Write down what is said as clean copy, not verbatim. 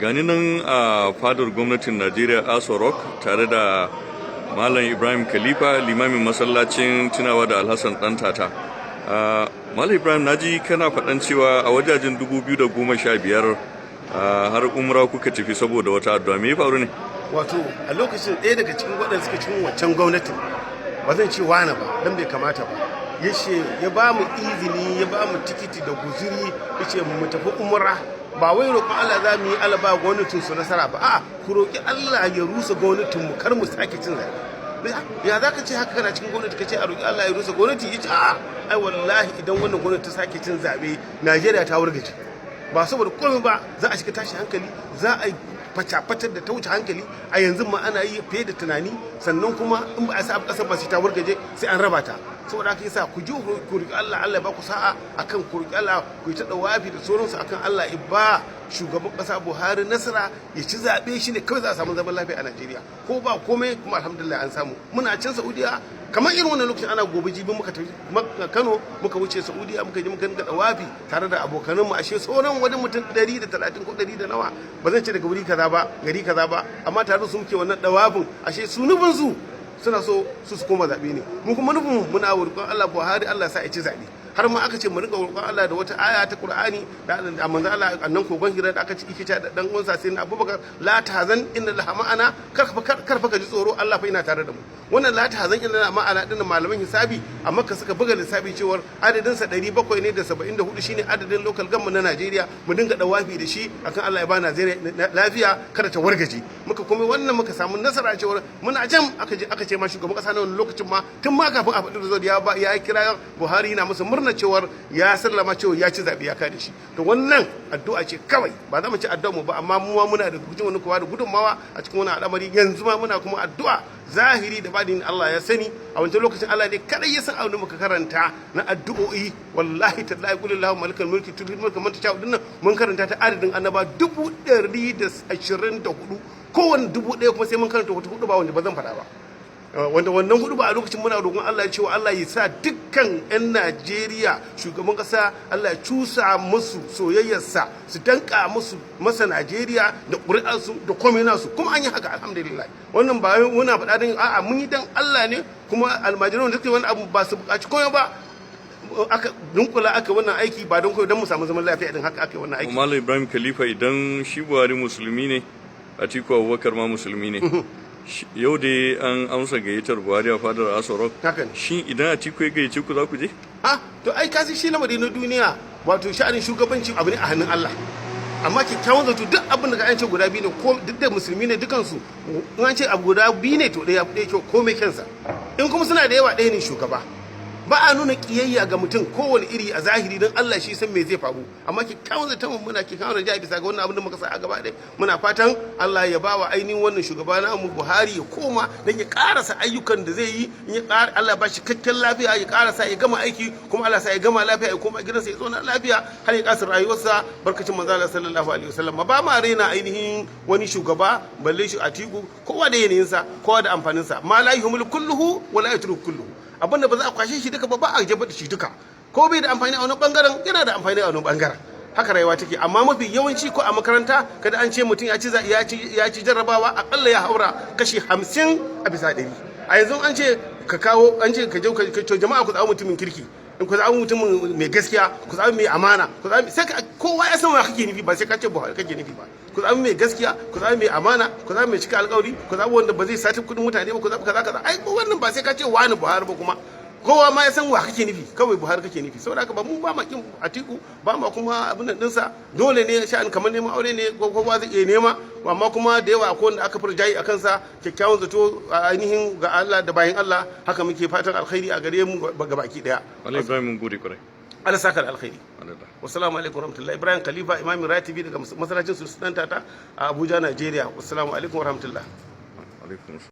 Gani nan a fadar gwamnatin Najeriya, Aso Rock, tare da Malam Ibrahim Khalifa, limamin masallacin tunawa da Alhassan Ɗantata. Malam Ibrahim, naji kana faɗan cewa a wajajen 2015 har umra kuka tafi saboda wata addu'a. Me ya faru ne? Wato a lokacin, ɗaya daga cikin waɗanda suka cikin wancan gwamnatin, ba zan ce wane ba don bai kamata ba, ya ce ya ba mu izini, ya ba mu tikiti da guzuri, ya ce mu tafi umra. Ba wai roƙon Allah za mu yi Allah ba gwamnatin su nasara ba, a'a, ku roƙi Allah ya rusa gwamnatin mu, kar mu sake cin zaɓe. Ya za ka ce haka? Kana cikin gwamnati ka ce a roƙi Allah ya rusa gwamnati? Ya ce a'a, ai wallahi idan wannan gwamnati ta sake cin zaɓe, Najeriya ta wargaje. Ba saboda komai ba, za a shiga tashi hankali, za a yi faca-facar da ta wuce hankali. A yanzu ma ana yi fiye da tunani. Sannan kuma in ba a sa kasar ba, sai ta wargaje, sai an raba ta. Saboda haka yasa ku ji ku roki Allah, Allah ya ba ku sa'a akan ku roki Allah, ku yi ta dawafi da sauransu akan Allah ya ba shugaban kasa Buhari nasara ya ci zabe. Shi ne kawai za a samu zaman lafiya a Najeriya ko ba komai. Kuma alhamdulillah an samu. Muna can Saudiya, kamar irin wannan lokacin, ana gobe jibi muka tafi Kano, muka wuce Saudiya, muka je muka dinga dawafi tare da abokanan mu. Ashe sauran wani mutum 130 ko 100 da nawa, ba zan ce daga wuri kaza ba, gari kaza ba, amma tare da su muke wannan dawafin. Ashe su nufin su suna so su koma zaɓe ne. Mu kuma nufin muna roƙon Allah, Buhari Allah sa ya ci zaɓe. Har ma aka ce mu rinka roƙon Allah da wata aya ta Qur'ani da manzo Allah annan kogon Hira da aka ci yake da dan uwansa sai na Abubakar: "La tahzan, inna Allaha ma'ana." Kar fa ka ji tsoro, Allah fa yana tare da mu. Wannan "la tahzan, inna Allaha ma'ana" din, malaman hisabi a Makka suka buga lissafi cewar adadin sa 700 ne da 74, shine adadin local government na Najeriya. Mu dinga dawafi da shi akan Allah ya ba Najeriya lafiya, kada ta wargaje. Muka kuma wannan muka samu nasara cewar muna jam aka je aka ce ma shugaban kasa na wannan lokacin ma, tun ma kafin a faɗi result, ya ba ya kira Buhari yana masa murna cewar ya sallama cewa ya ci zaɓe, ya kada shi. To wannan addu'a ce kawai, ba za mu ci addu'a mu ba, amma mu ma muna da gudun wani kowa da gudunmawa a cikin wannan al'amari. Yanzu ma muna kuma addu'a zahiri da badin, Allah ya sani. A wancan lokacin Allah ne kadai ya san abin da muka karanta na addu'o'i. Wallahi tallahi, "Qul Allahumma malikal mulki tu'til mulka man tasha" dinnan, mun karanta ta adadin annaba 124,000. Kowanne 1000 kuma sai mun karanta wata hudu ba wanda ba zan faɗa ba, wanda wannan hudu ba a lokacin muna roƙon Allah ya cewa Allah ya sa dukkan 'yan Najeriya, shugaban ƙasa Allah ya cusa musu soyayyarsa, su danka musu masa Najeriya da ƙuri'arsu da komai nasu. Kuma an yi haka, alhamdulillah. Wannan ba muna faɗa don a'a, mun yi dan Allah ne. Kuma almajiran da suke wani abu ba su buƙaci komai ba, aka dunkula aka wannan aiki ba don don mu samu zaman lafiya din, haka aka yi wannan aiki. Malam Ibrahim Khalifa, idan shi Buhari musulmi ne, Atiku Abubakar ma musulmi ne. Yau dai an amsa gayyatar Buhari a fadar Aso Rock. Haka ne. Shin idan Atiku ya gayyace ku, za ku je? Ha, to ai kasi shi lamari na duniya, wato sha'anin shugabanci abu ne a hannun Allah. Amma kyakkyawan zato, duk abin da ka ce guda biyu ne, ko duk da musulmi ne dukansu, in an ce abu guda biyu ne, to ɗaya ɗaya kyau ko mai kyansa. In kuma suna da yawa, ɗaya ne shugaba. Ba a nuna kiyayya ga mutum kowane iri a zahiri, don Allah shi san me zai faru. Amma kyakkyawan zaton mu, muna kyakkyawan raja bisa ga wannan abin da muka sa a gaba ɗaya. Muna fatan Allah ya bawa ainihin wannan shugaba namu Buhari ya koma don ya karasa ayyukan da zai yi. In ya ƙara, Allah ba shi cikakken lafiya, ya karasa ya gama aiki, kuma Allah sa ya gama lafiya, ya koma gidansa ya zauna lafiya har ya kasa rayuwarsa, barkacin manzo Allah sallallahu alaihi wasallam. Ba ma raina ainihin wani shugaba, balle shi Atiku. Kowa da yanayinsa, kowa da amfaninsa. Ma la yuhmil kulluhu wa la yutruku kulluhu. Abinda ba za a kwashe shi duka ba, ba a jefar da shi duka. Ko bai da amfani a wani bangaren, yana da amfani a wani bangaren. Haka rayuwa take. Amma mafi yawanci, ko a makaranta kada an ce mutum ya ci jarrabawa, akalla ya haura kashi 50 a bisa 100. A yanzu an ce ka kawo, an ce ka je ka to jama'a, ku zaɓi mutumin kirki, in ku zaɓi mutumin mai gaskiya, ku zaɓi mai amana, ku zaɓi, sai kowa ya san wa kake nufi, ba sai ka ce Buhari kake nufi ba. Ku zaɓi mai gaskiya, ku zaɓi mai amana, ku zaɓi mai cika alƙawari, ku zaɓi wanda ba zai sati kuɗin mutane ba, ku zaɓi kaza kaza. Ai wannan ba sai ka ce wani Buhari ba, kuma kowa ma ya san wa kake nufi, kawai Buhari kake nufi. Saboda haka ba mu ba ma kin Atiku ba ma, kuma abin nan dinsa dole ne, sha'an kamar neman aure ne, kowa zai iya nema. Amma kuma da yawa akwai wanda aka fi jayi a kansa. Kyakkyawan zato a ainihin ga Allah da bayan Allah, haka muke fatan alkhairi a gare mu ga baki daya. Malam Ibrahim, mun gode kwarai. Allah saka da alkhairi. Alhamdulillah. Wassalamu alaikum warahmatullahi. Ibrahim Khalifa, imamin ratibi daga masallacin Sultan Tata a Abuja, Najeriya. Wassalamu alaikum warahmatullahi. Alaikum.